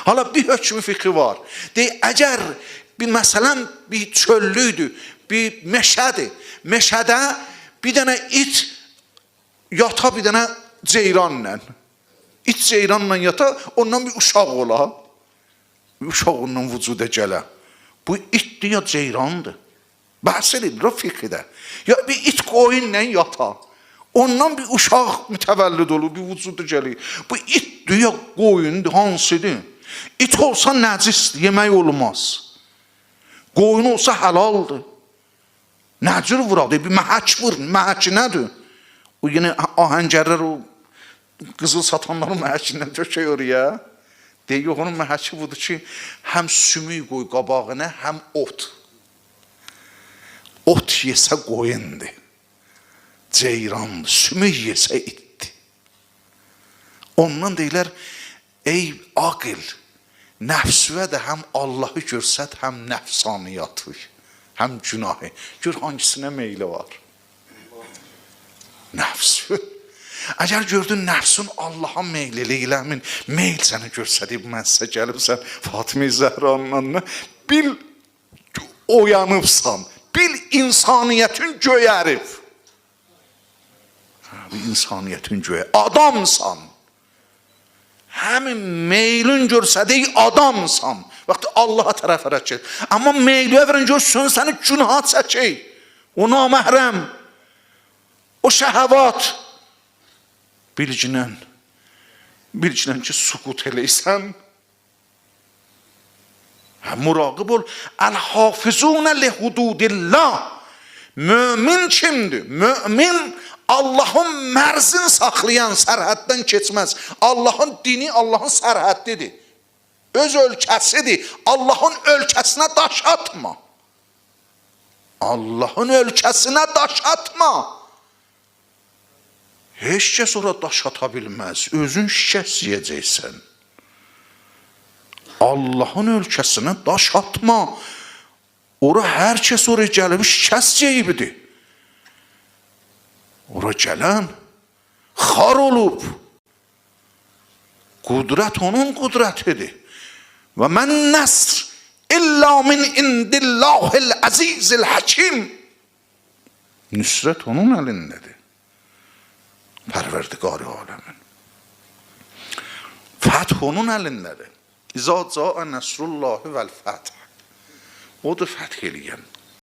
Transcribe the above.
Hala bir hökmü fiqhi var. Deyir, əgər bir məsələn bir çöllüydür, bir meşədir. Meşədə bir dənə it yata bir dənə ceyranla. İt ceyranla yata, ondan bir uşaq ola. Bir uşaq ondan vücuda gələ. Bu itdir ya ceyrandır? Bəhs edilir o fiqhdə. Ya bir it qoyunla yata. Ondan bir uşaq mütəvəllüd olur, bir vücuda gəlir. Bu itdir ya qoyundur, hansıdır? İt olsa nəcisdir, yemək olmaz. Qoyun olsa halaldır. Nəcür vuraq, bir məhək vur, məhək nədir? O yenə ahəngərlər o qızıl satanların məhəkindən tökək oraya. Deyir, yox, onun məhəki budur ki, həm sümük qoy qabağına, həm ot. Ot yesə qoyundur. Ceyrandır, sümük yesə itdir. Ondan deyirlər, ey aqil, nəfsüvə də həm Allahı görsət, həm nəfsaniyyatı, həm günahı. Gör hangisinə meyli var. Nəfsü. Əgər gördün nəfsün Allaha meylilik eləmin, meyl səni göstərib mən sizə gəlibsən Fatimə Zəhranın anına, bil oyanıbsan, bil insaniyyətin göyərib. Hə, bu insaniyyətin göyə. Adamsan. Həmin meylin görsədik adamsan. Vaxtı Allaha tərəf hərəkət. Amma meyliyə verən görsün səni günaha çəkir. O naməhrəm, o şəhəvat. Bilginən, bilginən ki, sukut eləysən. Hə, muraqib ol. Əl-hafizunə li hududillah. Mömin kimdir? Mömin Allahın mərzini saxlayan, sərhəddən keçməz. Allahın dini Allahın sərhəddidir. Öz ölkəsidir. Allahın ölkəsinə daş atma. Allahın ölkəsinə daş atma. Heç kəs ora daş ata bilməz. Özün şikəst yeyəcəksən. Allahın ölkəsinə daş atma. Ora hər kəs oraya gəlib şikəst yeyibdir. Ora gələn xar olub. Qudrət onun qudrətidir. Və mən nəsr illa min indillahil əzizil həkim. Nüsrət onun əlindədir. Pərverdigar aləmin. Fəth onun əlindədir. İza caə nəsrullahi vəl fəth. Odur fəth eləyən.